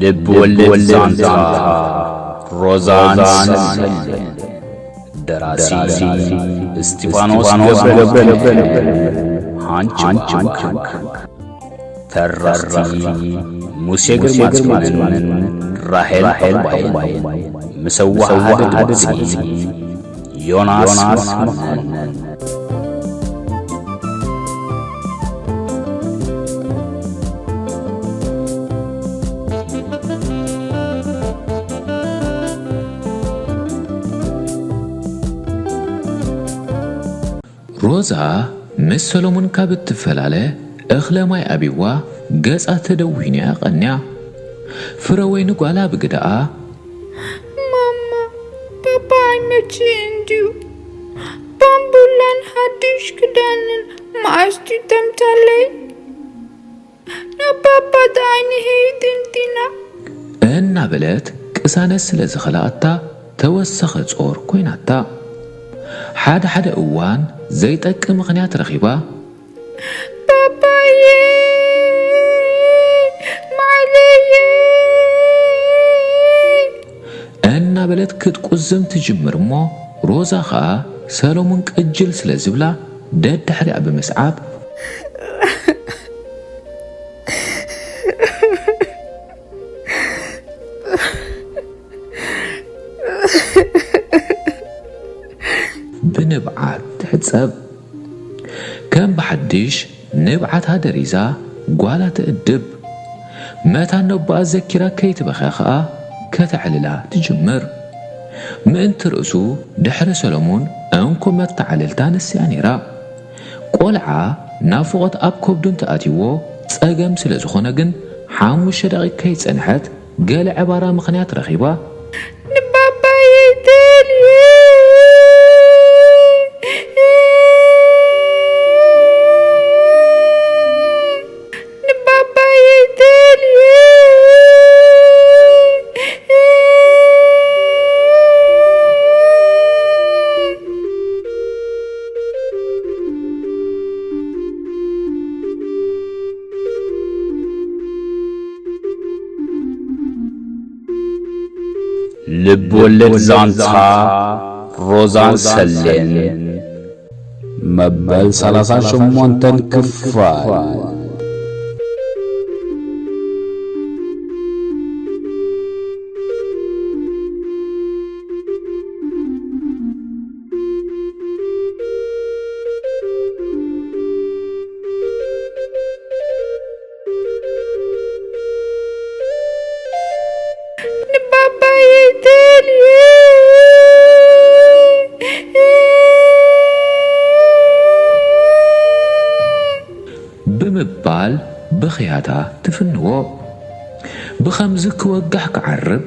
ልብ ወለድ ዛንታ ሮዛን ሰልየን። ደራሲ እስጢፋኖስ ገብረ ገብረ ሃንች። ተረኽቲ ሙሴ ግርማ ጽዮንን ራሄል ባይን። ምስ ኣወሃሃዲ ድምጺ ዮናስ መኮንን። ሮዛ ምስ ሰሎሙን ካብ እትፈላለ እኽለ ማይ ኣቢዋ ገጻ ተደዊኑ እያ ቀንያ። ፍረወይኒ ጓላ ብግደኣ፣ ማማ፣ ፓፓ ኣይመችእን ድዩ? ባምቡላን ሓድሽ ክዳንን መዓስ ድዩ ተምጻለይ? ናብ ፓፓ ጥራይ ንኸይድ እንዲና። እናበለት ቅሳነት ስለ ዝኸልኣታ ተወሰኸ ጾር ኮይናታ። ሓደ ሓደ እዋን ዘይጠቅም ምኽንያት ረኺባ፣ ፓፓየ፣ ማዕለየ እናበለት ክትቁዝም ትጅምር እሞ፣ ሮዛ ኸኣ ሰሎሙን ቅጅል ስለ ዝብላ ደድሕሪኣ ብምስዓብ፣ ብንብዓት ትሕጸብ። ከም ብሓድሽ ንብዓታ ደሪዛ ጓላ ትእድብ። መታን ነቦኣ ዘኪራ ከይትበኽያ ኸኣ ከተዕልላ ትጅምር። ምእንቲ ርእሱ ድሕሪ ሰሎሙን እንኮ መተዓልልታ ንስያ ነይራ። ቆልዓ ናፍቖት ኣብ ከብዱ እንተኣትይዎ ጸገም ስለ ዝኾነ ግን፣ ሓሙሽተ ደቒቕ ከይጸንሐት ገለ ዕባራ ምኽንያት ረኺባ፣ ንባባየይ ደልየ፣ ንባባየይ ደልየ። ልብ ወለድ ዛንታ ሮዛን ሰሌን መበል ሰላሳ ሸሞንተን ክፋል። ንባባየይ ደልየ ብምባል ብኽያታ ትፍንዎ። ብኸምዚ ክወግሕ ክዓርብ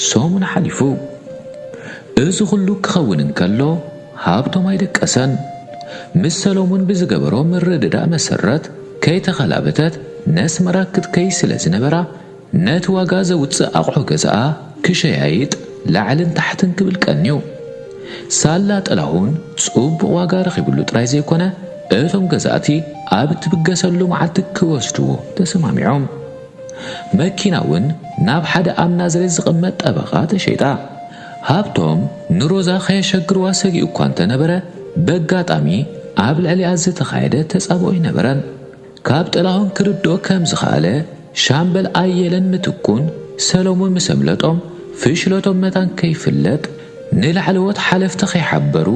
ሰሙን ሓሊፉ። እዚ ኩሉ ክኸውን እንከሎ፣ ሃብቶም ኣይደቀሰን። ምስ ሰሎሙን ብዝገበሮ ምርድዳእ መሰረት፣ ከይተኸላበተት ነስመራ ክትከይ ስለ ዝነበራ፣ ነቲ ዋጋ ዘውጽእ ኣቕሑ ገዛኣ ክሸያይጥ ላዕልን ታሕትን ክብል ቀንዩ። ሳላ ጥላሁን ጽቡቕ ዋጋ ረኺብሉ ጥራይ ዘይኮነ፣ እቶም ገዛእቲ ኣብ እትብገሰሉ መዓልቲ ክወስድዎ ተሰማሚዖም። መኪና እውን ናብ ሓደ ኣብ ናዝሬት ዝቕመጥ ጠበቓ ተሸይጣ። ሃብቶም ንሮዛ ከየሸግርዋ ሰጊኡ እኳ እንተነበረ፣ በጋጣሚ ኣብ ልዕሊኣ ዝተኻየደ ተጻብኦ ኣይነበረን። ካብ ጥላሁን ክርድኦ ከም ዝኸኣለ፣ ሻምበል ኣየለን ምትኩን ሰሎሙን ምስ ኣምለጦም፣ ፍሽለቶም መታን ከይፍለጥ፣ ንላዕለዎት ሓለፍቲ ከይሓበሩ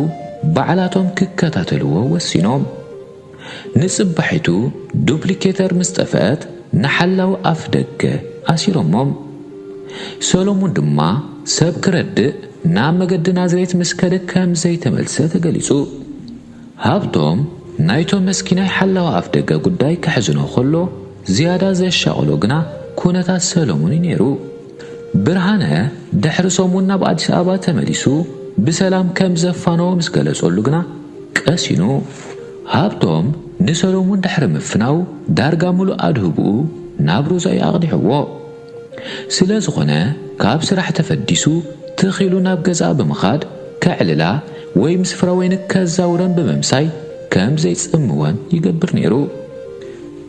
ባዕላቶም ክከታተልዎ ወሲኖም። ንጽባሒቱ ዱፕሊኬተር ምስ ጠፍአት፣ ንሓላው ኣፍ ደገ ኣሲሮሞም። ሰሎሙን ድማ ሰብ ክረድእ ናብ መገዲ ናዝሬት ምስ ከደ ከም ዘይተመልሰ ተገሊጹ። ሃብቶም ናይቶም መስኪናይ ሓላው ኣፍ ደገ ጉዳይ ከሕዝኖ ከሎ፣ ዝያዳ ዘሻቕሎ ግና ኩነታት ሰሎሙን እዩ ነይሩ። ብርሃነ ድሕሪ ሰሙን ናብ ኣዲስ ኣበባ ተመሊሱ ብሰላም ከም ዘፋነዎ ምስ ገለጸሉ ግና ቀሲኑ። ሃብቶም ንሰሎሙን ድሕሪ ምፍናው ዳርጋ ምሉእ ኣድህብኡ ናብ ሮዛ እዩ ኣቕዲሕዎ። ስለ ዝኾነ ካብ ስራሕ ተፈዲሱ ትኺሉ ናብ ገዛ ብምኻድ ከዕልላ ወይ ምስ ፍረወይኒ ከዛውረን ብምምሳይ ከም ዘይጽምወን ይገብር ነይሩ።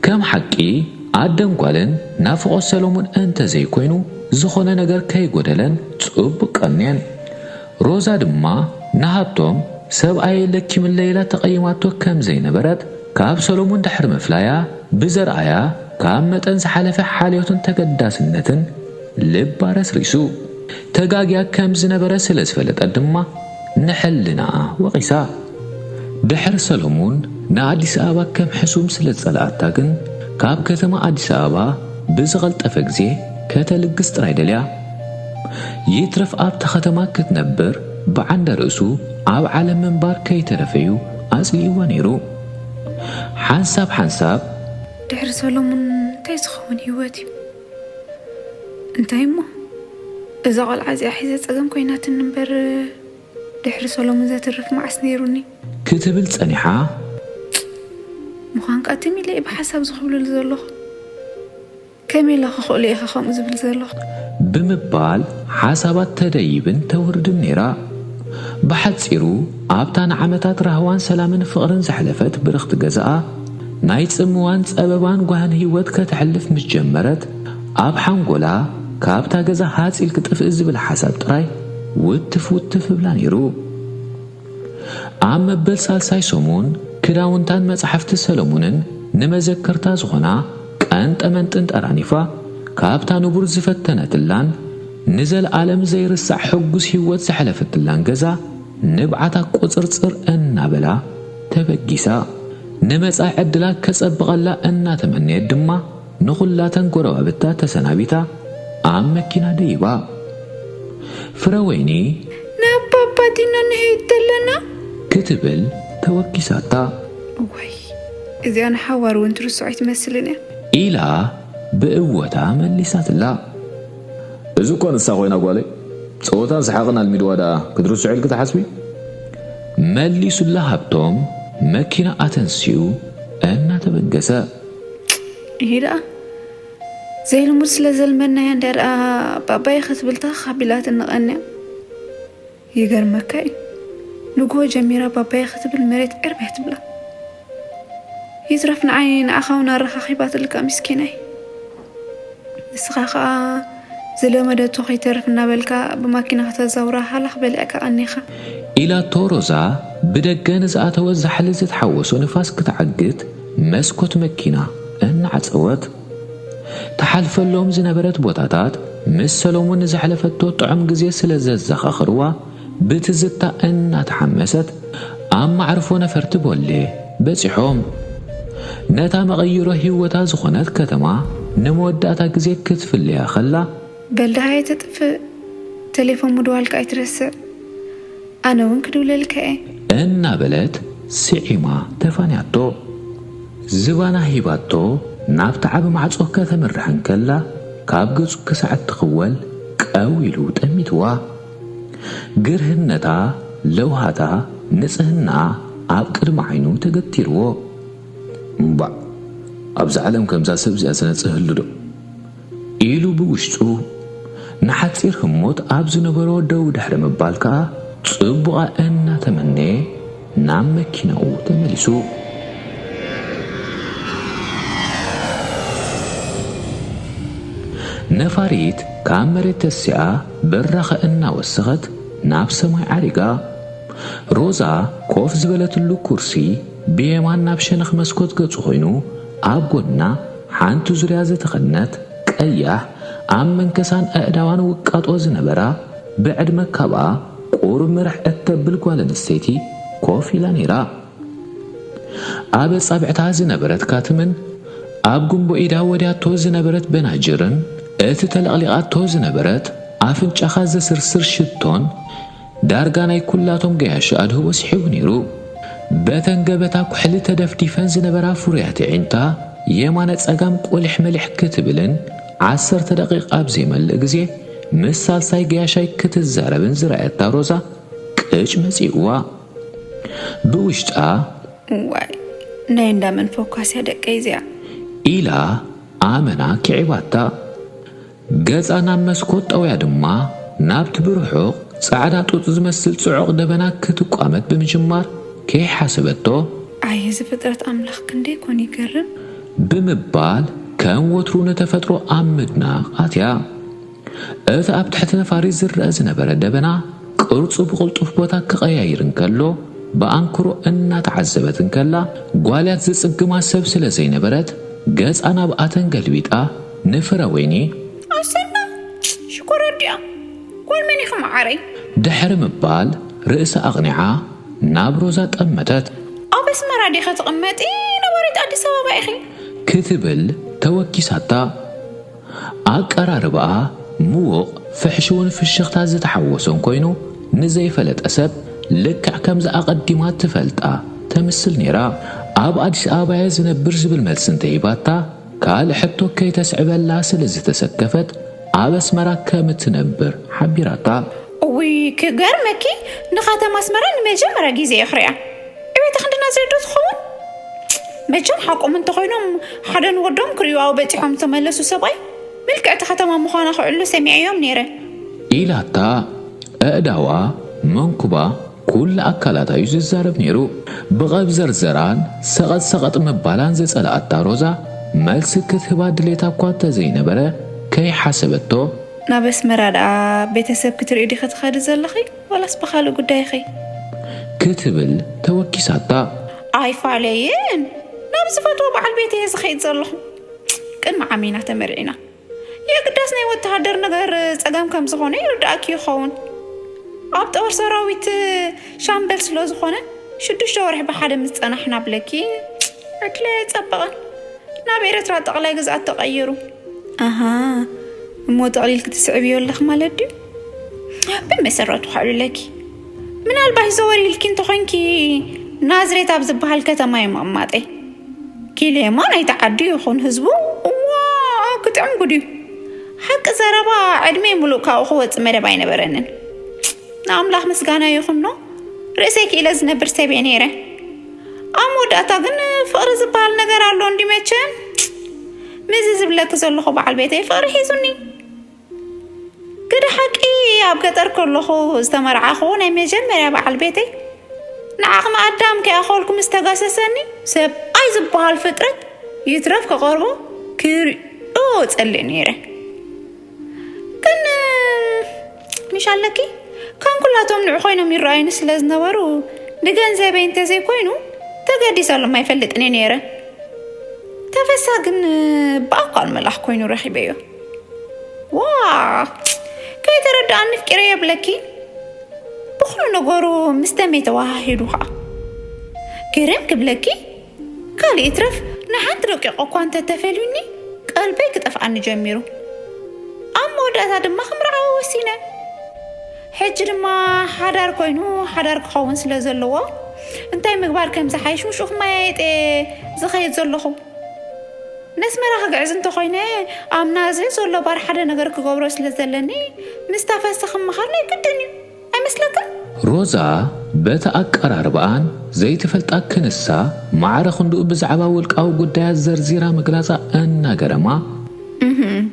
ከም ሓቂ ኣደን ጓልን ናፍቖት ሰሎሙን እንተዘይኮይኑ፣ ዝኾነ ነገር ከይጎደለን ጽቡቕ ቀንየን። ሮዛ ድማ ንሃብቶም፣ ሰብኣየይ ለኪምለይ ኢላ ተቐይማቶ ከም ዘይነበረት፣ ካብ ሰሎሙን ድሕሪ ምፍላያ ብዘርኣያ ካብ መጠን ዝሓለፈ ሓልዮትን ተገዳስነትን ልባ ረስሪሱ። ተጋግያ ከም ዝነበረ ስለ ዝፈለጠት ድማ ንሕልናኣ ወቒሳ። ድሕሪ ሰሎሙን ንኣዲስ ኣበባ ከም ሕሱም ስለ ዝጸልኣታ ግን፣ ካብ ከተማ ኣዲስ ኣበባ ብዝቐልጠፈ ግዜ ከተልግስ ጥራይ ደልያ። ይትረፍ ኣብታ ከተማ ክትነብር፣ ብዓንደ ርእሱ ኣብ ዓለም ምንባር ከይተረፈዩ ኣጽሊእዋ ነይሩ። ሓንሳብ ሓንሳብ፣ ድሕሪ ሰሎሙን እንታይ ዝኸውን ህይወት እዩ? እንታይ እሞ፣ እዛ ቆልዓ እዚኣ ሒዘ ጸገም ኮይናትኒ እምበር፣ ድሕሪ ሰሎሙን ዘትርፍ መዓስ ነይሩኒ? ክትብል ጸኒሓ። ምዃንካ ትም ኢለ እየ ብሓሳብ ዝኽብልሉ ዘለኹ። ከመይ ኢለ ክኽእሎ ኢኻ ከምኡ ዝብል ዘለኹ? ብምባል ሓሳባት ተደይብን ተውርድን ነይራ። ብሓጺሩ፣ ኣብታ ንዓመታት ራህዋን ሰላምን ፍቕርን ዘሕለፈት ብርኽቲ ገዛኣ፣ ናይ ጽምዋን ጸበባን ጓህን ህይወት ከተሕልፍ ምስ ጀመረት፣ ኣብ ሓንጎላ፣ ካብታ ገዛ ሃጽ ኢልኪ ጥፍእ ዝብል ሓሳብ ጥራይ ውትፍ ውትፍ እብላ ነይሩ። ኣብ መበል ሳልሳይ ሰሙን፣ ክዳውንታን መጻሕፍቲ ሰለሙንን ንመዘከርታ ዝኾና ቀንጠመንጥን ጠራኒፋ፣ ካብታ ንቡር ዝፈተነትላን ንዘለኣለም ዘይርሳዕ ሕጉስ ህይወት ዘሕለፈትላን ገዛ፣ ንብዓታ ቁጽርጽር እናበላ ተበጊሳ። ንመጻኢ ዕድላ ከጸብቐላ እናተመነየት ድማ፣ ንኹላተን ጎረባብታ ተሰናቢታ ኣብ መኪና ደይባ። ፍረወይኒ፣ ናብ ባባ ዲና ንኸይድ ኣለና ክትብል ተወኪሳታ። እዋይ፣ እዚኣ ንሓዋር እውን ትርስዖ ኣይትመስልን እያ። ኢላ ብእወታ መሊሳትላ። እዚ እኳ ንሳ ኮይና ጓለይ፣ ጸወታን ሰሓቕን ኣልሚድዋ ደኣ ክትርስዖ ኢልኪ ትሓስቢ? መሊሱላ ሃብቶም መኪና ኣተንሲኡ እናተበገሰ። ይሄ ደኣ ዘይልሙድ ስለ ዘልመድናያ እንዳ ደኣ ባባይ ክትብል ተኻኽ ኣቢላትኒ ቀንያ። ይገርመካ እዩ፣ ንግሆ ጀሚራ ባባይ ክትብል መሬት ዕርብ እያ ትብላ። ይትረፍ ንዓይ ንዓኻ እውን ኣረኻኺባትልካ ምስኪናይ። ንስኻ ኸኣ ዝለመደቶ ከይተርፍ እናበልካ ብማኪና ከተዛውራ ሃላኽ በሊዕካ ቀኒኻ። ኢላቶ ሮዛ ብደገ ንዝኣተወ ዛሕሊ ዝተሓወሶ ንፋስ ክትዓግት መስኮት መኪና እናዓጸወት። ትሓልፈሎም ዝነበረት ቦታታት ምስ ሰሎሞን ንዘሕለፈቶ ጥዑም ግዜ ስለ ዘዘኻኽርዋ፣ ብትዝታ እናተሓመሰት ኣብ ማዕርፎ ነፈርቲ ቦሌ በጺሖም። ነታ መቐይሮ ህይወታ ዝኾነት ከተማ ንመወዳእታ ግዜ ክትፍልያ ከላ፣ በል ደሃየ ተጥፍእ፣ ቴሌፎን ምድዋልካ ኣይትረስዕ፣ ኣነ እውን ክድውለልካ እየ። እናበለት ስዒማ ተፋንያቶ። ዝባና ሂባቶ ናብቲ ዓቢ ማዕጾ ከተምርሕ እንከላ፣ ካብ ገጹ ክሳዕ እትኽወል ቀው ኢሉ ጠሚትዋ። ግርህነታ፣ ለውሃታ፣ ንጽህና ኣብ ቅድሚ ዓይኑ ተገቲርዎ። እምባዕ፣ ኣብዛ ዓለም ከምዛ ሰብ እዚኣ ዝነጽህ ህሉ ዶ? ኢሉ ብውሽጡ። ንሓጺር ህሞት ኣብ ዝነበሮ ደው ድሕሪ ምባል ከኣ፣ ጽቡቓ እናተመነየ ናብ መኪናኡ ተመሊሱ። ነፋሪት ካብ መሬት ተሲኣ በራኸ እናወሰኸት ናብ ሰማይ ዓሪጋ። ሮዛ ኮፍ ዝበለትሉ ኩርሲ ብየማን ናብ ሸነኽ መስኮት ገጹ ኮይኑ፣ ኣብ ጎና ሓንቲ ዙርያ ዝተኸድነት ቀያሕ፣ ኣብ መንከሳን ኣእዳዋን ውቃጦ ዝነበራ፣ ብዕድመ ካብኣ ቁሩብ ምርሕ እተብል ጓል ኣንስተይቲ ኮፍ ኢላ ነይራ። ኣብ ኣጻብዕታ ዝነበረት ካትምን ኣብ ጉንቦ ኢዳ ወድያቶ ዝነበረት በናጅርን፣ እቲ ተለቕሊቓቶ ዝነበረት ኣፍንጫኻ ዘስርስር ሽቶን፣ ዳርጋ ናይ ኩላቶም ገያሾ ኣድህቦ ስሒቡ ነይሩ። በተን ገበታ ኩሕሊ ተደፍዲፈን ዝነበራ ፍሩያት ኣዒንታ፣ የማነ ጸጋም ቆሊሕ መሊሕ ክትብልን፣ ዓሰርተ ደቂቕ ኣብ ዘይመልእ ግዜ ምስ ሳልሳይ ገያሻይ ክትዛረብን ዝረኣየታ ሮዛ፣ ቅጭ መጺእዋ። ብውሽጣ፣ "ዋይ፣ ናይ እንዳ መን ፎኳስ እያ ደቀይ እዚኣ?" ኢላ ኣመና ኪዒባታ። ገጻ ናብ መስኮት ጠውያ ድማ፣ ናብቲ ብርሑቕ ጻዕዳ ጡጥ ዝመስል ጽዑቕ ደበና ክትቋመት ብምጅማር፣ ከይሓሰበቶ፣ "ኣየ እዚ ፍጥረት ኣምላኽ፣ ክንደይ ኮን ይገርም!" ብምባል ከም ወትሩ ንተፈጥሮ ኣብ ምድናቕ ኣትያ። እቲ ኣብ ትሕቲ ነፋሪት ዝረአ ዝነበረ ደበና ቅርጹ ብቕልጡፍ ቦታ ክቐያይር እንከሎ፣ ብኣንክሮ እናተዓዘበት እንከላ፣ ጓልያት ዝጽግማ ሰብ ስለ ዘይነበረት፣ ገጻ ናብኣተን ገልቢጣ ንፍረ ወይኒ ኣሰና ሽኮር ኣዲኣ ጓል መን ኢኺ መዓረይ? ድሕሪ ምባል ርእሳ ኣቕኒዓ ናብ ሮዛ ጠመተት። ኣብ ኣስመራ ዲኸ ትቕመጢ? ነባሪት ኣዲስ ኣበባ ኢኺ? ክትብል ተወኪሳታ። ኣቀራርባኣ ምዉቕ ፍሕሽውን ፍሽኽታ ዝተሓወሶን ኮይኑ፣ ንዘይፈለጠ ሰብ ልክዕ ከምዚ ኣቐዲማ ትፈልጣ ተምስል ነይራ። ኣብ ኣዲስ ኣበባ እየ ዝነብር ዝብል መልሲ እንተሂባታ፣ ካልእ ሕቶ ከይተስዕበላ ስለ ዝተሰከፈት፣ ኣብ ኣስመራ ከም እትነብር ሓቢራታ። እውይ፣ ክገርመኪ፣ ንኸተማ ኣስመራ ንመጀመርያ ግዜ እየ ክሪኣ። ዕቤታ ክንዲ ናዝሬት ዶ ትኸውን? መቸም ሓቆም እንተኾይኖም፣ ሓደ ንወዶም ክርእዩ ኣብ በጺሖም ዝተመለሱ ሰብኣይ፣ ምልክዕቲ ከተማ ምዃና ክዕሉ ሰሚዐዮም ነይረ። ኢላታ፣ ኣእዳዋ፣ መንኩባ፣ ኩሉ ኣካላታ እዩ ዝዛረብ ነይሩ። ብቐብዘርዘራን ሰቐጥ ሰቐጥ ምባላን ዝጸልኣታ ሮዛ፣ መልሲ ክትህባ ድሌታ እኳ እንተዘይነበረ፣ ከይሓሰበቶ፣ ናብ ኣስመራ ደኣ ቤተሰብ ክትርኢ ዲኺ ትኸዲ ዘለኺ? ዋላስ ብኻልእ ጉዳይኺ? ክትብል ተወኪሳታ። ኣይፋለይን፣ ናብ ዝፈትዎ በዓል ቤት እየ ዝኸይድ ዘለኹ። ቅድሚ ዓም ኢና ተመርዒና። የግዳስ ናይ ወተሃደር ነገር ጸገም ከም ዝኾነ ይርድኣኪ ይኸውን። ኣብ ጦር ሰራዊት ሻምበል ስለ ዝኾነ፣ ሽዱሽተ ወርሒ ብሓደ ምስ ጸናሕና ብለኪ፣ ዕድለይ ኣይጸበቐን። ናብ ኤርትራ ጠቕላይ ግዝኣት ተቐይሩ። ኣሃ፣ እሞ ጠቕሊልኪ ትስዕብዮ ኣለኺ ማለት ድዩ? ብመሰረቱ ከዕልለኪ፣ ምናልባሽ ዘወር ኢልኪ እንተኾይንኪ፣ ናዝሬት ኣብ ዝበሃል ከተማ እዩ ምቕማጠይ። ኪሌማ ናይቲ ዓዲ ይኹን ህዝቡ፣ እዋ፣ ክጥዕም ጉድ እዩ። ሓቂ ዘረባ፣ ዕድመይ ሙሉእ ካብኡ ክወጽእ መደብ ኣይነበረንን። ንኣምላኽ ምስጋና ይኹኖ፣ ርእሰይ ክኢለ ዝነብር ሰብ እየ ነይረ። ኣብ መወዳእታ ግን ፍቕሪ ዝበሃል ነገር ኣሎ እንዲ መቸም። ምስዚ ዝብለኪ ዘለኹ በዓል ቤተይ ፍቕሪ ሒዙኒ። ግደ ሓቂ፣ ኣብ ገጠር ከለኹ ዝተመርዓኹ ናይ መጀመርያ በዓል ቤተይ፣ ንዓቕሚ ኣዳም ከይኣኸልኩ ምስ ተጋሰሰኒ፣ ሰብኣይ ዝበሃል ፍጥረት ይትረፍ ክቐርቦ ክርእዮ ጸልእ ነይረ። ግን፣ ምሽ ኣለኪ፣ ከም ኩላቶም ንዑ ኮይኖም ይረኣዩኒ ስለ ዝነበሩ፣ ንገንዘበይ እንተዘይኮይኑ፣ ተገዲሰሎም ኣይፈልጥን እየ ነይረ። ተፈሳ ግን ብኣካል መልኣኽ ኮይኑ ረኺበዮ። ዋ! ከይተረድኣኒ ኣፍቂረዮ የብለኪ። ብኹሉ ነገሩ ምስ ተሜ ተወሃሂዱ ኸኣ። ገረም ክብለኪ፣ ካልእ ይትረፍ ንሓንቲ ደቂቕ እኳ እንተተፈልዩኒ፣ ቀልበይ ክጠፍኣኒ ጀሚሩ። ኣብ መወዳእታ ድማ ክምርዓዎ ወሲነ። ሕጂ ድማ ሓዳር ኮይኑ፣ ሓዳር ክኸውን ስለ ዘለዎ፣ እንታይ ምግባር ከም ዝሓይሽ ውሽኡ ክመያየጥ እየ ዝኸይድ ዘለኹ። ነስመራ ክግዕዝ እንተኾይነ፣ ኣብ ናዝሬት ዘሎ ባር ሓደ ነገር ክገብሮ ስለ ዘለኒ፣ ምስ ታፈሰ ክመኻር ናይ ግድን እዩ። ኣይመስለክን? ሮዛ በቲ ኣቀራርባኣን ዘይትፈልጣ ክንሳ፣ ማዕረ ክንድኡ ብዛዕባ ውልቃዊ ጉዳያት ዘርዚራ ምግላጻ እናገረማ፣ እህም፣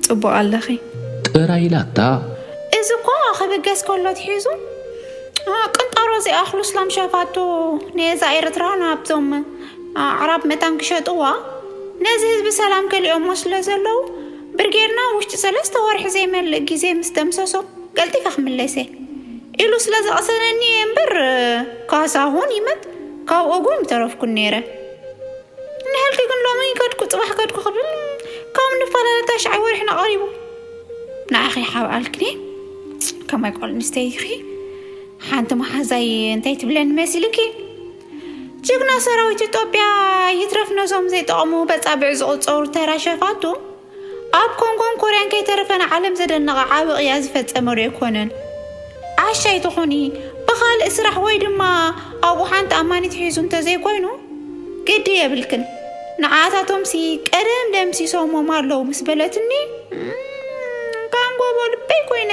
ጽቡቕ ኣለኺ። ጥራይ ኢላታ። እዚ እኳ ክብገስ ከሎ ትሒዙ፣ እ፣ ቅንጣሮ ዘይኣኽሉ ስላም ሸፋቱ ነዛ ኤርትራ ናብዞም ኣዕራብ መታን ክሸጥዋ፣ ነዚ ህዝቢ ሰላም ከሊኦሞ ስለ ዘለዉ፣ ብርጌድና ውሽጢ ሰለስተ ወርሒ ዘይመልእ ግዜ ምስ ደምሰሶ፣ ቀልጢፈ ክምለስ እየ ኢሉ ስለ ዘቕሰነኒ እየ እምበር፣ ካሳሁን ይመት ካብ ኦጉ ምተረፍኩን ነይረ። ንሕልኪ ግን ሎሚ ከድኩ ጽባሕ ከድኩ ክብል፣ ካብ ንፈላለ ታሽዓይ ወርሕና ቀሪቡ። ንዓኺ ሓብኣልክኒ፣ ከማይ ጓል ኣንስተይቲ ኢኺ። ሓንቲ መሓዛይ እንታይ ትብለኒ መሲልኪ? ጅግና ሰራዊት ኢትዮጵያ ይትረፍ ነዞም ዘይጠቕሙ በጻብዕ ዝቑጸሩ ተራ ሸፋቱ፣ ኣብ ኮንጎን ኮርያን ከይተረፈ ንዓለም ዘደነቐ ዓቢ ቅያ ዝፈጸመ ዶ ኣይኮነን? ዓሻ ኣይትኹኒ፣ ብኻልእ ስራሕ ወይ ድማ ኣብኡ ሓንቲ ኣማኒት ሒዙ እንተዘይኮይኑ፣ ግዲ የብልክን። ንዓታቶምሲ ቀደም ደምሲሶሞም ኣለዉ ምስ በለትኒ፣ እም፣ ካንጎቦ ልበይ ኮይነ።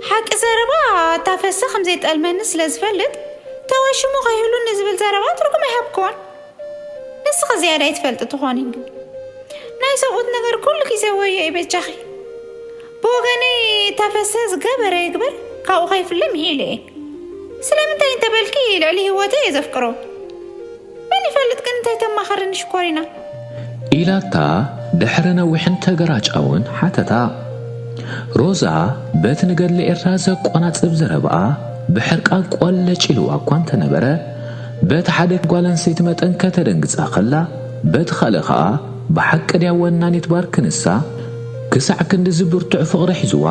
ሓቂ ዘረባ፣ ታፈሰ ከም ዘይጠልመኒ ስለ ዝፈልጥ፣ ተወሽሙ ከይህሉኒ ዝብል ዘረባ ትርጉም ኣይሃብክዎን። ንስኺ ዝያዳ ይትፈልጢ ትኾኒ። ናይ ሰብኡት ነገር ኩሉ ግዜ ወዮ እዩ በጃኺ። ብወገነይ፣ ታፈሰ ዝገበረ ይግበር፣ ካብኡ ከይፍለ ምሒለ እየ። ስለምንታይ እንተበልኪ፣ ልዕሊ ህይወተይ እየ ዘፍቅሮ። መን ይፈልጥ ግን እንታይ ተማኸርኒ ሽኮሪና? ኢላታ ድሕሪ ነዊሕን ተገራጫውን ሓተታ። ሮዛ በቲ ንገድሊ ኤርትራ ዘቆናጽብ ዘረባኣ ብሕርቃን ቆለጭ ኢልዋ እኳ እንተነበረ፣ በቲ ሓደ ጓል ኣንስተይቲ መጠን ከተደንግጻ ከላ፣ በቲ ካልእ ከኣ ብሓቂ ድያ ወናኒት ባር ክንሳ፣ ክሳዕ ክንድዚ ብርቱዕ ፍቕሪ ሒዝዋ፣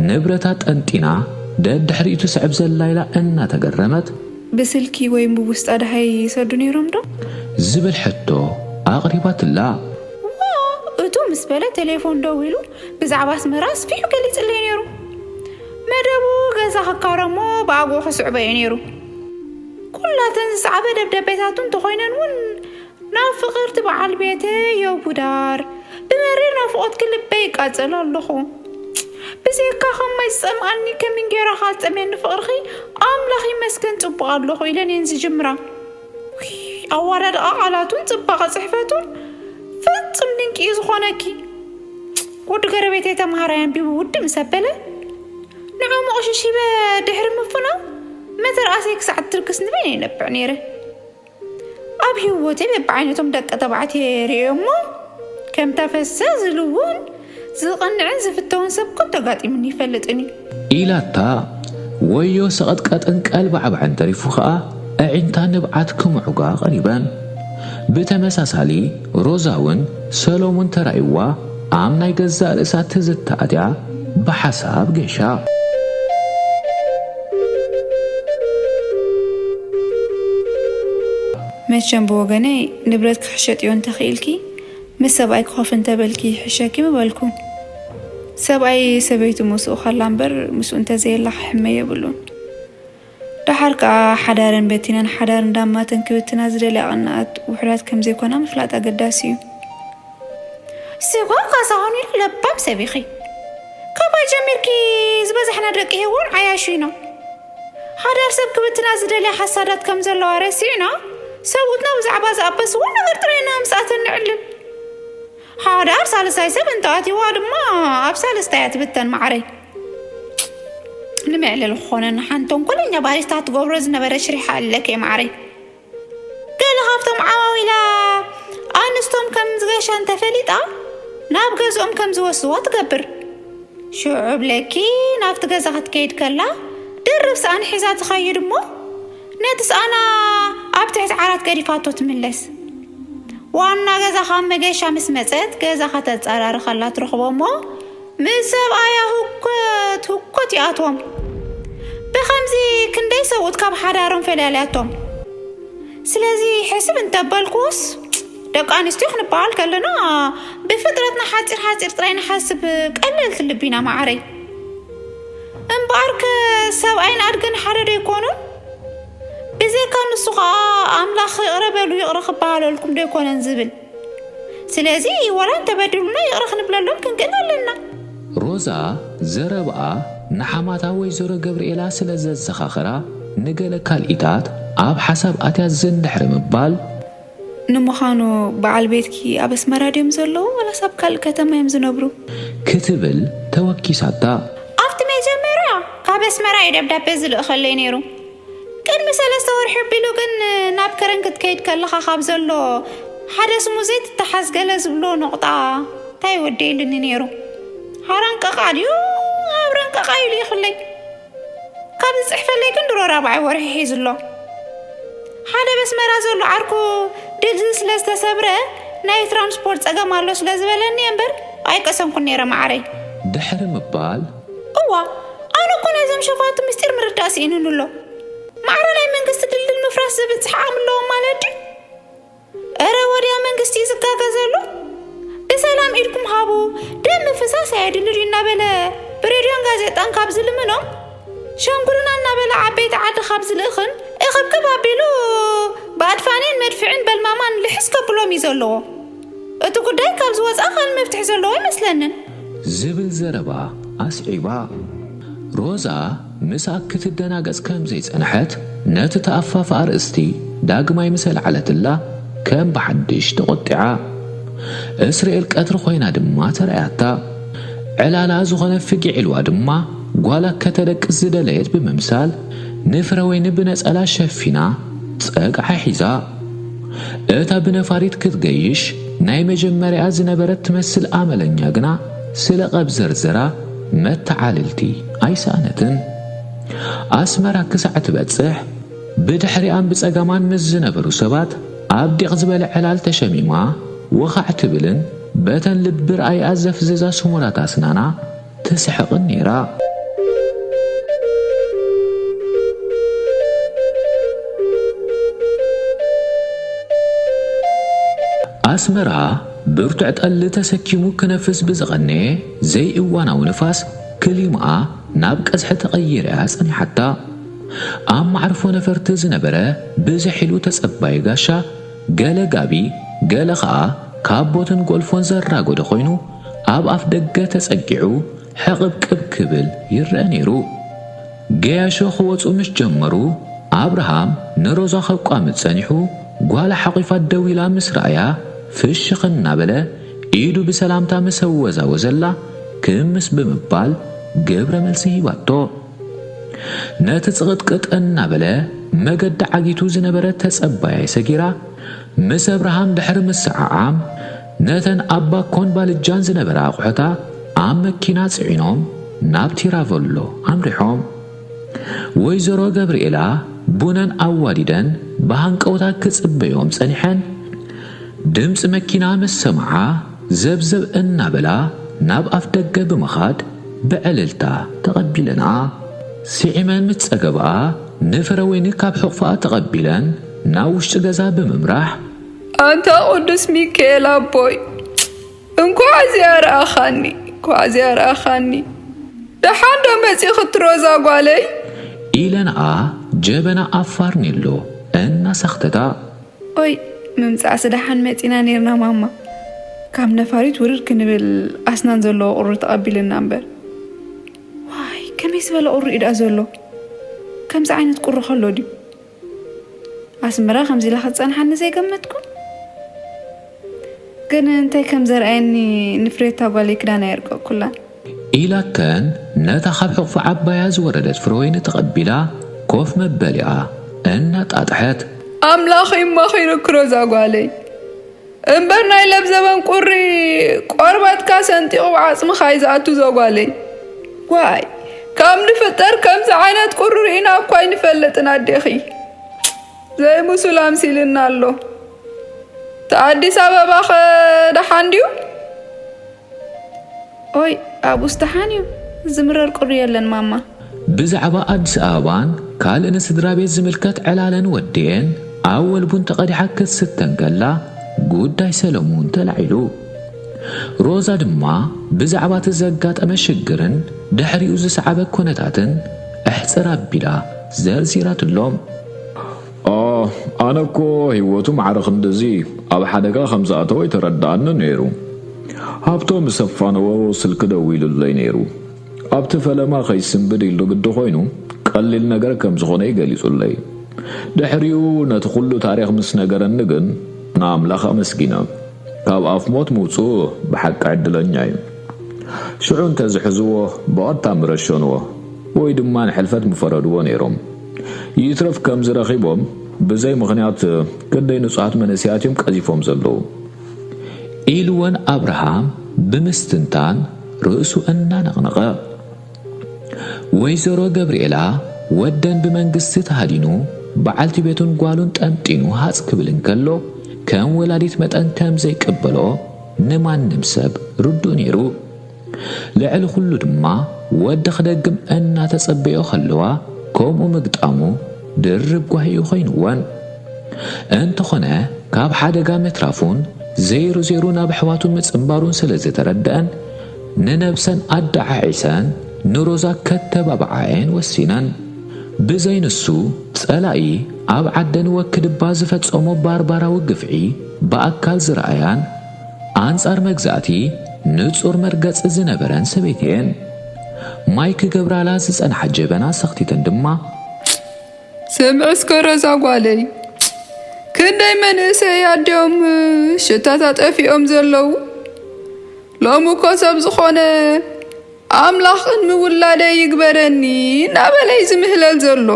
ንብረታ ጠንጢና ደድሕሪኡ ትስዕብ ዘላ ኢላ እናተገረመት፣ ብስልኪ ወይም ብውስጣ ደሃይ ይሰዱ ነይሮም ዶ? ዝብል ሕቶ ኣቕሪባትላ። ዋ! እቱ ምስ በለ ቴሌፎን ደዊሉ ብዛዕባ ኣስመራ ኣስፊሑ ገሊጽለይ ነይሩ። መደቡ ገዛ ክካረሞ ብኣግኡ ክስዕቦ እዩ ነይሩ። ኩላተን ዝሰዓበ ደብዳቤታቱ እንተኾይነን እውን ናብ ፍቕርቲ በዓል ቤተይ የውዳር ብመሪር ናፍቖትኪ ልበይ ይቃጸል ኣለኹ። ብዘይካ ከማይ ዝጸምኣኒ ከምን ጌራ ከ ዝጸምየኒ ፍቕርኺ ኣምላኽ ይመስገን ጽቡቕ ኣለኹ ኢለን እየን ዝጅምራ። ውይ፣ ኣዋዳድቓ ቃላቱን ጽባቐ ጽሕፈቱን ፍጹም ድንቂ እዩ ዝኾነኪ። ወዲ ጎረቤተይ ተምሃራይ ኣንቢቡ ውድእ ምስ ኣበለ ንዕኡ መቑሽሽ ሂበ ድሕሪ ምፍናው መተርኣሰይ ክሳዕ ትርክስ ንበይነይ ይነብዕ ነይረ። ኣብ ህይወተይ በብዓይነቶም ደቂ ተባዕትዮ ርእየ እሞ ከምታ ፈሰ ዝልውን ዝቕንዕን ዝፍተውን ሰብ ኮን ተጋጢሙኒ ይፈልጥን እዩ። ኢላታ ወዮ ሰቐጥቀጥን ቀልባዕባዕን ተሪፉ ኸኣ ኣዒንታ ንብዓት ክምዑጋ ቀሪበን። ብተመሳሳሊ ሮዛ እውን ሰሎሙን ተራእይዋ ኣብ ናይ ገዛእ ርእሳ ትዝታ ኣትያ ብሓሳብ ገይሻ። መቸም ብወገነይ ንብረትኪ ክሸጥዮ እንተኽኢልኪ ምስ ሰብኣይ ክኸፍ እንተበልኪ ይሕሸኪ ምበልኩ። ሰብኣይ ሰበይቱ ምስኡ ኸላ እምበር ምስኡ እንተዘየላ ክሕመ የብሉን። ደሓር ከኣ ሓዳረን በቲነን ሓዳር እንዳማተን ክብትና ዝደልያ ቐናኣት ውሑዳት ከምዘይኮና ምፍላጥ ኣገዳሲ እዩ። ስጓ ካሳሁን ኢሉ ለባም ሰብ ኢኺ። ካባይ ጀሚርኪ ዝበዛሕና ደቂ ሄዋን ዓያሹ ኢና። ሓዳር ሰብ ክብትና ዝደልያ ሓሳዳት ከም ዘለዋ ረሲዕና ሰብኡትና ብዛዕባ ዝኣበስዎ ነገር ጥራይ ኢና ምስኣተን ንዕልል። ሓዳር ሳልሳይ ሰብ እንተኣትይዋ ድማ ኣብ ሳልስታ እያ ትብተን ማዕረይ። ንመዕለሊ ክኾነና ሓንቲ ተንኮለኛ ባሪስታ ትገብሮ ዝነበረ ሽሪሓ ኣለኪ ማዕረይ። ገለ ካብቶም ዓዋዊላ ኣንስቶም ከም ዝገሻ እንተፈሊጣ ናብ ገዝኦም ከም ዝወስዋ ትገብር። ሽዑ ብለኪ ናብቲ ገዛ ክትከይድ ከላ ድርብ ሰኣን ሒዛ ትኸይድ እሞ ነቲ ሰኣና ኣብ ትሕቲ ዓራት ገዲፋቶ ትምለስ። ዋና ገዛ ካብ መገሻ ምስ መጸት ገዛ ከተጸራሪ ከላ ትረኽቦ እሞ ምስ ሰብኣያ ህኮት ህኮት ይኣትዎም። ብኸምዚ ክንደይ ሰብኡት ካብ ሓዳሮም ፈላልያቶም። ስለዚ ሕስብ እንተበልኩስ ደቂ ኣንስትዮ ክንበሃል ከለና ብፍጥረትና ሓፂር ሓፂር ጥራይ ንሓስብ ቀለልቲ ልቢ ኢና ማዓረይ። እምበኣርከ ሰብኣይን ኣድግን ሓደ ዶ ኣይኮኑን? ብዘይካ ንሱ ኸዓ ኣምላኽ ይቕረ በሉ ይቕረ ክበሃለልኩም ዶ ኣይኮነን ዝብል? ስለዚ ዋላ እንተበድሉና ይቕረ ክንብለሎም ክንክእል ኣለና። ሮዛ ዘረብኣ ንሓማታ ወይዘሮ ገብርኤላ ስለ ዘዘኻኸራ ንገለ ካልኢታት ኣብ ሓሳብ ኣትያ ዝን ድሕሪ ምባል፣ ንምዃኑ በዓል ቤትኪ ኣብ ኣስመራ ድዮም ዘለዉ ዋላስ ኣብ ካልእ ከተማ እዮም ዝነብሩ? ክትብል ተወኪሳታ። ኣብቲ መጀመርያ ካብ ኣስመራ እዩ ደብዳቤ ዝልእኸለይ ነይሩ። ቅድሚ ሰለስተ ወርሒ ኣቢሉ ግን ናብ ከረን ክትከይድ ከለኻ ካብ ዘሎ ሓደ ስሙ ዘይትተሓዝ ገለ ዝብሎ ነቑጣ እንታይ ወደየልኒ ነይሩ። ሃራንቀቓ ድዩ ኣብረንቀቓ ኢሉ ይኽለይ። ካብ ዝፅሕፈለይ ግን ድሮ ራብዓይ ወርሒ ሒዙ ኣሎ። ሓደ በስመራ ዘሎ ዓርኩ ድልድል ስለ ዝተሰብረ ናይ ትራንስፖርት ፀገም ኣሎ ስለ ዝበለኒ እየ እምበር ኣይቀሰንኩን ነይረ ማዓረይ። ድሕሪ ምባል እዋ ኣነ እኮ ናይዞም ሸፋቱ ምስጢር ምርዳእ ስኢኑኒ ኣሎ። ማዕረ ናይ መንግስቲ ድልድል ምፍራስ ዝብፅሕ ዓቕሚ ኣለዎም ማለት ድዩ? እረ ወድያ መንግስቲ እዩ ዝጋገዘሉ። ብሰላም ኢድኩም ሃቡ፣ ደም ምፍሳስ ኣየድልን እዩ እናበለ ብሬድዮን ጋዜጣን ካብ ዝልምኖም ሸንጉልና እናበለ ዓበይቲ ዓዲ ካብ ዝልእኽን እኽብክብ ኣቢሉ ብኣድፋኔን መድፍዕን በልማማን ልሕስ ከብሎም እዩ ዘለዎ። እቲ ጉዳይ ካብ ዝወፅኣ ካልእ መፍትሒ ዘለዎ ኣይመስለንን። ዝብል ዘረባ ኣስዒባ። ሮዛ ምስኣ ክትደናገጽ ከም ዘይጸንሐት ነቲ ተኣፋፊ ኣርእስቲ ዳግማይ ምስ ኣልዓለትላ ከም ብሓድሽ ተቖጢዓ። እስራኤል ቀትሪ ኮይና ድማ ተራእያታ። ዕላላ ዝኾነ ፍጊዕ ኢልዋ ድማ ጓላ ከተደቅስ ዝደለየት ብምምሳል ንፍረ ወይኒ ብነጸላ ሸፊና ጸግዓ ሒዛ እታ ብነፋሪት ክትገይሽ ናይ መጀመርያ ዝነበረት ትመስል ኣመለኛ ግና ስለ ቀብ ዘርዘራ መተዓልልቲ ኣይሰኣነትን። ኣስመራ ክሳዕ ትበጽሕ ብድሕሪኣን ብጸጋማን ምስ ዝነበሩ ሰባት ኣብ ዲቕ ዝበለ ዕላል ተሸሚማ ወኻዕ ትብልን በተን ልቢ ርኣይኣ ዘፍዝዛ ስሙራት ኣስናና ትስሕቕን ነይራ። ኣስመራ ብርቱዕ ጠሊ ተሰኪሙ ክነፍስ ብዝቐነየ ዘይእዋናዊ ንፋስ ክሊማኣ ናብ ቀዝሒ ተቐይራ እያ ጸኒሓታ። ኣብ ማዕርፎ ነፈርቲ ዝነበረ ብዝሕ ኢሉ ተጸባዪ ጋሻ ገለ ጋቢ ገለ ኸኣ ካቦትን ጎልፎን ዘራጎደ ኮይኑ ኣብ ኣፍ ደገ ተጸጊዑ ሕቕብቅብ ክብል ይረአ ነይሩ። ገያሾ ክወጹ ምስ ጀመሩ ኣብርሃም ንሮዛ ከቋምት ጸኒሑ ጓላ ሓቒፋ ደው ኢላ ምስ ረኣያ ፍሽኽ እናበለ ኢዱ ብሰላምታ ምስ ኣወዛወዘላ ክምስ ብምባል ግብረ መልሲ ሂባቶ። ነቲ ጽቕጥቅጥ እናበለ መገዲ ዓጊቱ ዝነበረ ተጸባያይ ሰጊራ ምስ ኣብርሃም ድሕሪ ምስዓዓም ነተን ኣብ ባኮን ባልጃን ዝነበራ ኣቑሑታ ኣብ መኪና ጽዒኖም ናብ ቲራቨሎ ኣምሪሖም። ወይዘሮ ገብርኤላ ቡነን ኣዋዲደን ብሃንቀውታ ክጽበዮም ጸኒሐን። ድምጺ መኪና ምስ ሰምዓ ዘብዘብ እናበላ ናብ ኣፍ ደገ ብምኻድ ብዕልልታ ተቐቢለንኣ። ስዒመን ምስ ጸገባኣ ንፍረ ወይኒ ካብ ሕቑፋኣ ተቐቢለን ናብ ውሽጢ ገዛ ብምምራሕ ኣንታ ቅዱስ ሚካኤል ኣቦይ፣ እንኳዕ እዚኣ ረኣኻኒ፣ እንኳዕ እዚኣ ረኣኻኒ። ደሓን ዶ መጺእኺ ትሮዛ ጓለይ? ኢለንኣ ጀበና ኣብ ፋርኔሎ እናሰኽተታ። ኦይ፣ ምምጻእሲ ደሓን መጺና ኔርና ማማ። ካብ ነፋሪት ውርድ ክንብል ኣስናን ዘለዎ ቁሪ ተቐቢልና እምበር። ዋይ፣ ከመይ ዝበለ ቁሪ እዩ ደኣ ዘሎ? ከምዚ ዓይነት ቁሪ ከሎ ድዩ? ኣስመራ ከምዚ ኢላ ክትጸንሓኒ ዘይገመትኩ። ግን እንታይ ከም ዘርኣየኒ ንፍሬታ ጓለይ ክዳን ኣየርቀቅኩላን። ኢላተን ነታ ካብ ሕቑፊ ዓባያ ዝወረደት ፍረወይኒ ተቐቢላ ኮፍ መበሊኣ እናጣጥሐት። ኣምላኽ ይማኺርኪ ሮዛ ጓለይ። እምበር ናይ ለብዘበን ቁሪ ቆርበትካ ሰንጢቑ ዓጽምኻ እዩ ዝኣቱ ዞጓለይ። ዋይ፣ ካብ ንፍጠር ከምዚ ዓይነት ቁሪ ርኢና እኳ ኣይንፈልጥን ኣዴኺ። ዘይምሱል ኣምሲልና ኣሎ። እቲ ኣዲስ ኣበባኸ ደሓን ድዩ? ኦይ፣ ኣብኡስ ደሓን እዩ። ዝምረር ቁሪ የለን ማማ። ብዛዕባ ኣዲስ ኣበባን ካልእ ንስድራ ቤት ዝምልከት ዕላለን ወዲኤን ኣወል ቡን ተቐዲሓ ክትስተ እንከላ፣ ጉዳይ ሰለሙን ተላዒሉ። ሮዛ ድማ ብዛዕባ እቲ ዘጋጠመ ሽግርን ድሕሪኡ ዝሰዓበ ኩነታትን ኣሕጽር ኣቢላ ዘርዚራትሎም። ኣ፣ ኣነ እኮ ህይወቱ ማዕረ ክንድዚ ኣብ ሓደጋ ከም ዝኣተወ ኣይተረድኣንን ነይሩ። ሃብቶም ምስ ኣፋነዎ ስልኪ ደዊሉለይ ነይሩ። ኣብቲ ፈለማ ከይስንብድ ኢሉ ግዲ ኮይኑ፣ ቀሊል ነገር ከም ዝኾነ እዩ ገሊጹለይ። ድሕሪኡ ነቲ ኩሉ ታሪኽ ምስ ነገረኒ ግን ንኣምላኽ ኣመስጊነ። ካብ ኣፍ ሞት ምውጽኡ ብሓቂ ዕድለኛ እዩ። ሽዑ እንተ ዝሕዝዎ ብቐጥታ ምረሸንዎ ወይ ድማ ንሕልፈት ምፈረድዎ ነይሮም። ይትረፍ ከምዚ ረኺቦም ብዘይ ምኽንያት ክንደይ ንጹሃት መንእሰያት እዮም ቀዚፎም ዘለዉ። ኢልወን ኣብርሃም ብምስትንታን ርእሱ እናነቕነቐ። ወይዘሮ ገብርኤላ ወደን ብመንግስቲ ተሃዲኑ በዓልቲ ቤቱን ጓሉን ጠንጢኑ ሃጽ ክብል እንከሎ ከም ወላዲት መጠን ከም ዘይቅበሎ ንማንም ሰብ ርዱእ ነይሩ። ልዕሊ ኩሉ ድማ ወዲ ክደግም እናተጸበዮ ከለዋ ከምኡ ምግጣሙ ድርብ ጓሂ እዩ ኮይንወን። እንተኾነ ካብ ሓደጋ ምትራፉን ዘይሩ ዘይሩ ናብ ኣሕዋቱ ምጽንባሩን ስለ ዝተረድአን ንነብሰን ኣደዓዒሰን ንሮዛ ከተባብዓየን ወሲነን። ብዘይ ንሱ ጸላኢ ኣብ ዓደን ወክድባ ዝፈጸሞ ባርባራዊ ግፍዒ ብኣካል ዝረኣያን ኣንጻር መግዛእቲ ንጹር መርገጺ ዝነበረን ሰበይቲ እየን። ማይ ክገብራላ ዝጸንሓ ጀበና ሰኽቲተን ድማ ስምዒ እስከ ሮዛ ጓለይ፣ ክንደይ መንእሰይ ኣዲኦም ሽታታ ጠፊኦም ዘለዉ። ሎሚ እኮ ሰብ ዝኾነ ኣምላኽ ቅድሚ ውላደይ ይግበረኒ እናበለ እዩ ዝምህለል ዘሎ።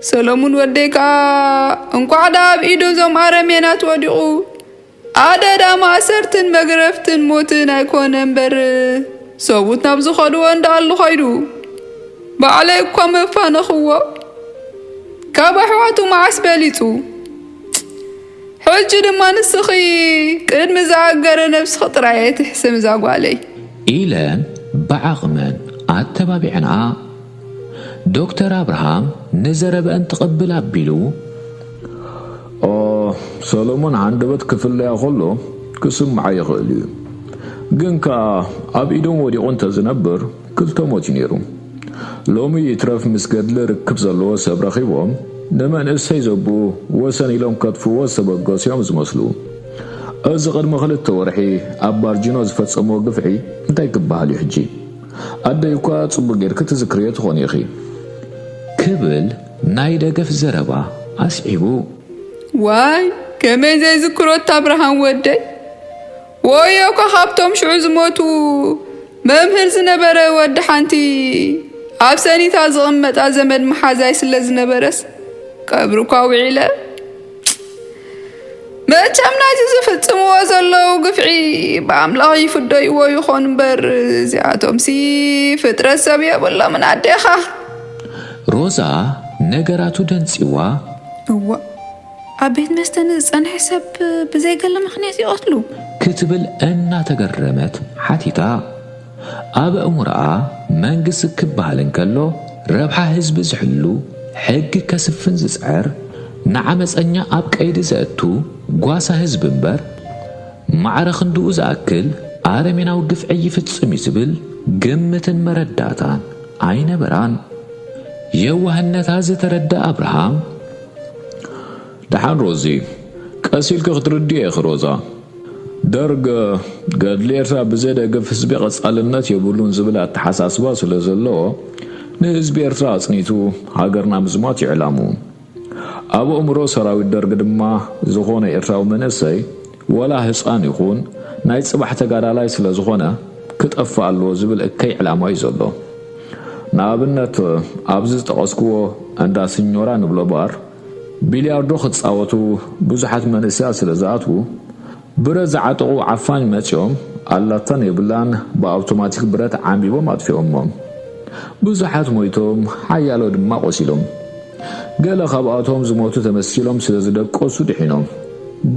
ሰለሙን ወደይ ከኣ እንቋዕ ደኣ ኣብ ኢዱ እዞም ኣረሜናት ወዲቑ ኣደዳ ማእሰርትን መግረፍትን ሞትን ኣይኮነ እምበር፣ ሰቡት ናብ ዝኸድዎ እንዳኣሉ ኸይዱ። ባዕለይ እኳ መፋነኽዎ። ካብ ኣሕዋቱ መዓስ በሊጹ? ሕጂ ድማ ንስኺ ቅድሚ ዝኣገረ ነብስኺ ጥራይ ኣይትሕሰሚ እዛ ጓለይ። ኢለን ብዓቕመን ኣተባቢዐንኣ። ዶክተር ኣብርሃም ንዘረበአን ትቕብል ኣቢሉ፣ ኦ፣ ሰሎሞን ሃንደበት ክፍለያ ከሎ ክስምዓ ይኽእል እዩ። ግን ከኣ ኣብ ኢዶም ወዲቑ እንተዝነብር ክልተ ሞት እዩ ነይሩ። ሎሚ ይትረፍ ምስ ገድሊ ርክብ ዘለዎ ሰብ ረኺቦም ንመንእሰይ ዘብኡ ወሰን ኢሎም ከጥፍዎ ዝተበገሱ እዮም ዝመስሉ። እዚ ቅድሚ ክልተ ወርሒ ኣብ ባርጂኖ ዝፈጸምዎ ግፍዒ እንታይ ክበሃል እዩ ሕጂ? ኣደይ እኳ ጽቡቕ ጌርኪ ትዝክርዮ ትኾኒ ኢኺ። ክብል ናይ ደገፍ ዘረባ ኣስዒቡ። ዋይ፣ ከመይ ዘይዝክሮ እታ ብርሃን ወደይ። ወዮ እኳ ካብቶም ሽዑ ዝሞቱ መምህር ዝነበረ ወዲ ሓንቲ ኣብ ሰኒታ ዝቕመጣ ዘመድ መሓዛይ ስለ ዝነበረስ ቀብሩ እኳ ውዒለ። መቸም ናይዚ ዝፍጽምዎ ዘለዉ ግፍዒ ብኣምላኽ ይፍደይዎ ይኾን እምበር፣ እዚኣቶምሲ ፍጥረት ሰብ የብሎምን ኣዴኻ። ሮዛ ነገራቱ ደንጺዋ። እዋ፣ ኣብ ቤት መስተ ንዝጸንሐ ሰብ ብዘይ ገለ ምኽንያት ይቐትሉ? ክትብል እናተገረመት ሓቲታ። ኣብ ኣእምሮኣ መንግስቲ ክበሃል እንከሎ ረብሓ ህዝቢ ዝሕሉ፣ ሕጊ ከስፍን ዝጽዕር፣ ንዓመጸኛ ኣብ ቀይዲ ዘእቱ ጓሳ ህዝቢ እምበር፣ ማዕረ ክንድኡ ዝኣክል ኣረሜናዊ ግፍዒ ይፍጽም እዩ ዝብል ግምትን መረዳእታን ኣይነበራን። የዋህነታ ዝተረዳ ኣብርሃም፣ ደሓን ሮዚ፣ ቀስ ኢልኪ ክትርድዮ ኢኺ ሮዛ። ደርግ ገድሊ ኤርትራ ብዘይደግፍ ህዝቢ ቀጻልነት የብሉን ዝብል ኣተሓሳስባ ስለ ዘለዎ፣ ንህዝቢ ኤርትራ ኣጽኒቱ ሃገርና ምዝማት እዩ ዕላምኡ። ኣብ ኣእምሮ ሰራዊት ደርግ ድማ ዝኾነ ኤርትራዊ መንእሰይ፣ ወላ ህጻን ይኹን፣ ናይ ጽባሕ ተጋዳላይ ስለ ዝኾነ ክጠፍእ ኣለዎ ዝብል እከይ ዕላማ እዩ ዘሎ። ንኣብነት፣ ኣብዚ ዝጠቐስክዎ እንዳ ስኞራ ንብሎ ባር፣ ቢልያርዶ ክጻወቱ ብዙሓት መንእሰያት ስለ ዝኣትዉ፣ ብረት ዝዓጠቑ ዓፋኝ መጺኦም ኣላታን የብላን ብኣውቶማቲክ ብረት ዓምቢቦም ኣጥፊኦሞም። ብዙሓት ሞይቶም፣ ሓያሎ ድማ ቆሲሎም። ገለ ካብኣቶም ዝሞቱ ተመሲሎም ስለ ዝደቀሱ ድሒኖም።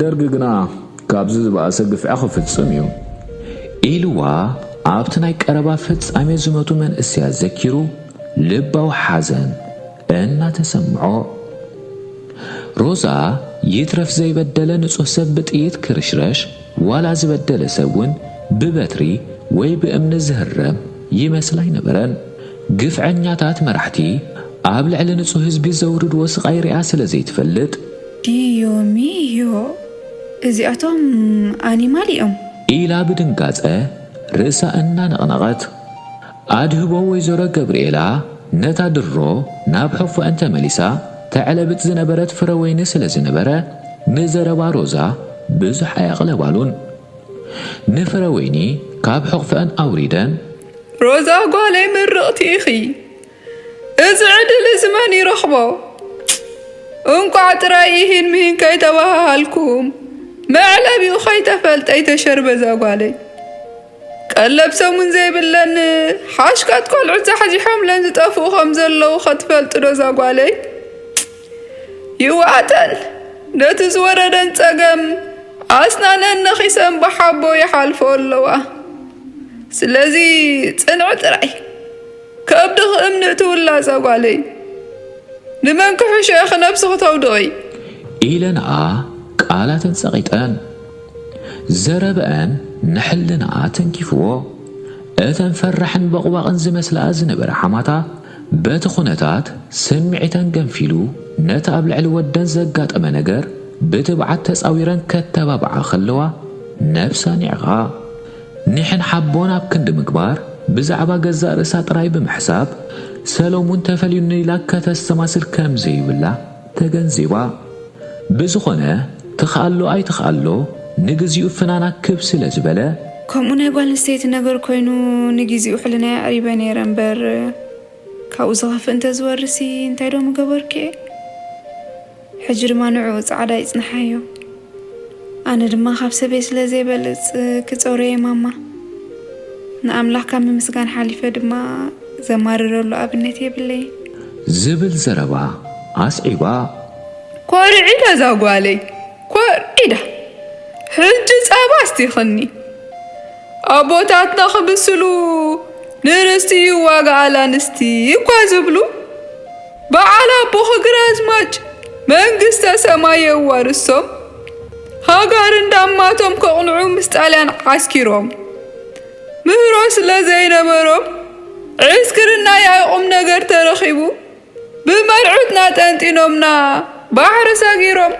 ደርጊ ግና ካብዚ ዝበኣሰ ግፍዒ ክፍጽም እዩ። ኢልዋ ኣብቲ ናይ ቀረባ ፍጻሜ ዝሞቱ መንእሰያት ዘኪሩ ልባዊ ሓዘን እናተሰምዖ። ሮዛ ይትረፍ ዘይበደለ ንጹህ ሰብ ብጥይት ክርሽረሽ፣ ዋላ ዝበደለ ሰብ እውን ብበትሪ ወይ ብእምኒ ዝህረም ይመስላ ኣይነበረን። ግፍዐኛታት መራሕቲ ኣብ ልዕሊ ንጹህ ህዝቢ ዘውርድዎ ስቓይ ሪኣ ስለ ዘይትፈልጥ፣ ዲዮ ሚዮ፣ እዚኣቶም ኣኒማል እዮም። ኢላ ብድንጋጸ ርእሳ እናነቕነቐት። ኣድህቦ ወይዘሮ ገብርኤላ ነታ ድሮ ናብ ሕቑፈአን ተመሊሳ ተዕለብጥ ዝነበረት ፍረወይኒ ስለ ዝነበረ፣ ንዘረባ ሮዛ ብዙሕ ኣየቕለባሉን። ንፍረወይኒ ካብ ሕቑፈአን ኣውሪደን፣ ሮዛ ጓለይ ምርቕቲ ኢኺ። እዚ ዕድል እዚ መን ይረኽቦ? እንቋዕ ጥራይ ኢሂን ምሂን ከይተባሃሃልኩም፣ መዕለቢኡ ከይተፈልጠ ይተሸርበዛ ጓለይ። ቀለብ ሰሙን ዘይብለን ሓሽካት ቆልዑት ዛሕዚሖምለን ዝጠፍኡ ከም ዘለዉ ኸትፈልጡ ዶ እዛ ጓለይ? ይዋጠን ነቲ ዝወረደን ጸገም ኣስናነን ነኺሰን ብሓቦ ይሓልፎ ኣለዋ። ስለዚ ጽንዒ ጥራይ። ከብድኺ እምኒ እትውላ እዛ ጓለይ። ንመን ክሕሾ ኢኺ ነብስኺ ተውድቒ? ኢለንኣ ቃላተን ጸቒጠን። ዘረበአን ንሕልናኣ ተንኪፍዎ። እተን ፈራሕን በቕባቕን ዝመስላኣ ዝነበረ ሓማታ፣ በቲ ኩነታት ስምዒተን ገንፊሉ፣ ነቲ ኣብ ልዕሊ ወደን ዘጋጠመ ነገር ብትብዓት ተጻዊረን ከተባብዓ ከለዋ፣ ነብሳ ኒዕቓ። ኒሕን ሓቦን ኣብ ክንዲ ምግባር፣ ብዛዕባ ገዛእ ርእሳ ጥራይ ብምሕሳብ፣ ሰሎሙን ተፈልዩኒ ኢላ ከተስተማስል ከም ዘይብላ ተገንዚባ። ብዝኾነ፣ ትኽኣሎ ኣይትኽኣሎ፣ ንግዚኡ ፍናና ክብ ስለ ዝበለ፣ ከምኡ ናይ ጓል ኣንስተይቲ ነገር ኮይኑ፣ ንግዚኡ ሕልናይ ኣዕሪበ ነይረ እምበር፣ ካብኡ ዝኸፍእ እንተዝወርሲ እንታይ ዶ ምገበርኩ እየ? ሕጂ ድማ ንዕኡ ጻዕዳ ይጽንሓዮ። ኣነ ድማ ካብ ሰበይ ስለ ዘይበልጽ ክጸውሮ እየ ማማ። ንኣምላኽ ካብ ምምስጋን ሓሊፈ ድማ ዘማርረሉ ኣብነት የብለይን። ዝብል ዘረባ ኣስዒባ። ኮርዒዳ እዛ ጓለይ፣ ኮርዒዳ። ሕጂ ጻባ ኣስቲኽኒ። ኣቦታትና ክምስሉ ንርስቲ ይዋጋኣላ ኣንስቲ እኳ ዝብሉ፣ በዓል ኣቦኺ ግራዝማች መንግስተ ሰማይ የዋርሶም። ሃጋር እንዳማቶም ከቕንዑ ምስ ጣልያን ዓስኪሮም። ምህሮ ስለ ዘይነበሮም ዕስክርና ያይ ቁም ነገር ተረኺቡ ብመርዑትና ጠንጢኖምና ባሕሪ ሰጊሮም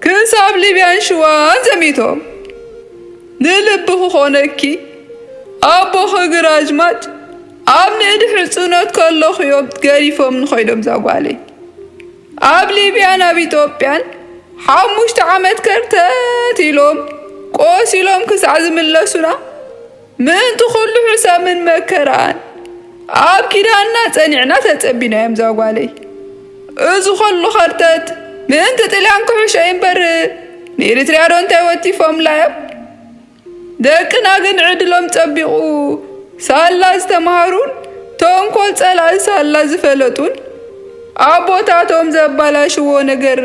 ክሳብ ሊብያን ሽዋን ዘሚቶም። ንልቢ ክኾነኪ ኣቦኺ ግራዝማች ኣብ ንእድ ሕጽኖት ከለኹ እዮም ገዲፎም ንኸይዶም ዛጓለይ። ኣብ ሊብያን ኣብ ኢትዮጵያን ሓሙሽተ ዓመት ከርተት ኢሎም ቆሲሎም ክሳዕ ዝምለሱና ምእንቲ ኩሉ ሕሰምን መከራን ኣብ ኪዳንና ጸኒዕና ተጸቢናዮም ዛጓለይ። እዚ ኩሉ ከርተት ምእንቲ ጥልያን ክሕሾ እምበር ንኤሪትርያ ዶ እንታይ ወቲፎምላ እዮም? ደቅና ግን ዕድሎም ጸቢቑ ሳላ ዝተምሃሩን ተንኮል ጸላኢ ሳላ ዝፈለጡን ኣቦታቶም ዘባላሽዎ ነገር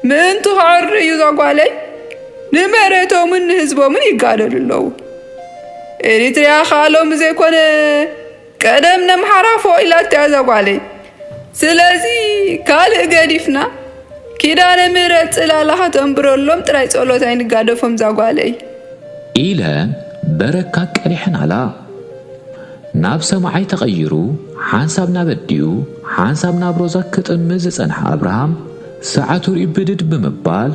ምእንቲ ክዕሪ እዩ ዛጓለይ። ንመሬቶምን ንህዝቦምን ይጋደሉ ኣለዉ። ኤሪትርያ ከኣ ሎሚ ዘይኮነ ቀደም ነምሓራ ፎእ ኢላታ እያ ዛጓለይ። ስለዚ ካልእ ገዲፍና ኪዳነ ምህረት ጽላላ ከተንብረሎም ጥራይ ጸሎት ኣይንጋደፎም ዛጓለይ። ኢለን በረካ ቀሊሐን ኣላ። ናብ ሰማዓይ ተቐይሩ ሓንሳብ ናብ ኣዲኡ ሓንሳብ ናብ ሮዛ ክጥምት ዝጸንሐ ኣብርሃም ሰዓቱ ርእዩ ብድድ ብምባል፣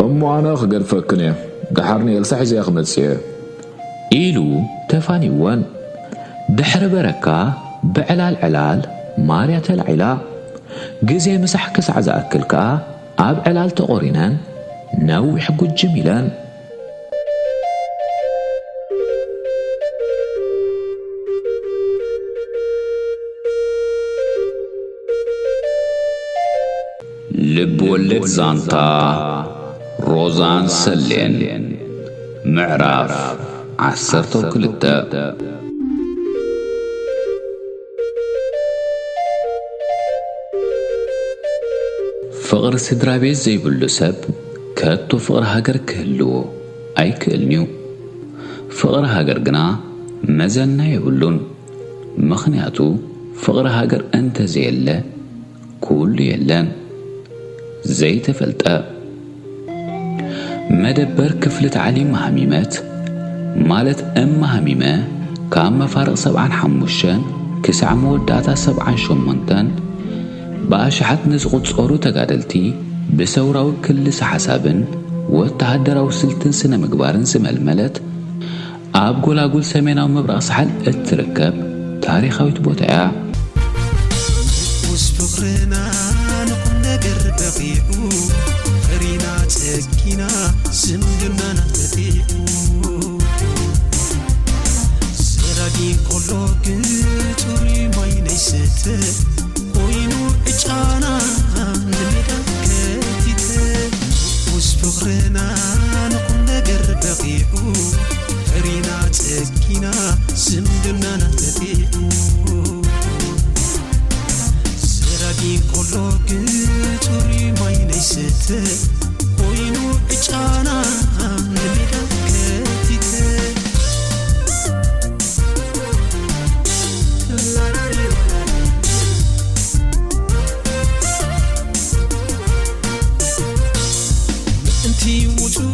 እሞ ኣነ ክገድፈክን እየ፣ ደሓር ንኤልሳ ሒዘያ ክመጽእ እየ። ኢሉ ተፋኒወን። ድሕሪ በረካ ብዕላል ዕላል ማርያ ተላዒላ። ግዜ ምሳሕ ክሳዕ ዝኣክል ከኣ ኣብ ዕላል ተቖሪነን ነዊሕ ጉጅም ኢለን። ልብ ወለድ ዛንታ ሮዛን ሰሌን ምዕራፍ ዓሰርተ ክልተ። ፍቕሪ ስድራ ቤት ዘይብሉ ሰብ ከቶ ፍቕሪ ሃገር ክህልዎ ኣይክእልን'ዩ። ፍቕሪ ሃገር ግና መዘና የብሉን። ምኽንያቱ ፍቕሪ ሃገር እንተዘየለ ኩሉ የለን። ዘይተፈልጠ መደበር ክፍሊ ታዕሊም መሃሚመት ማለት እም መሃሚመ ካብ መፋርቕ ሰብዓን ሓሙሽተን ክሳዕ መወዳእታ ሰብዓን ሸሞንተን ብኣሽሓት ንዝቑጸሩ ተጋደልቲ ብሰውራዊ ክልሰ ሓሳብን ወተሃደራዊ ስልትን ስነ ምግባርን ዝመልመለት ኣብ ጎላጉል ሰሜናዊ ምብራቕ ሳሕል እትርከብ ታሪኻዊት ቦታ እያ። ንኡስ ፍቕርና ንቑም ነገር በቒዑ ፈሪና ጸጊና ዝምድናና ተጢዑ ሰራጊ እንኮሎ ግን ጽሩይ ማይ ነይሰተ ኮይኑ ዕጫና ንሜዳ ከቲተ ንኡስ ፍቕርና ንቑም ነገር በቒዑ ፈሪና ጸጊና ዝምድናና ተጢዑ ሰራጊ እንኮሎ ግን ጽሩይ ማይ ነይሰተ ኮይኑ ዕጫና ንሜዳ ከቲተ ምእንቲ ውጹዕ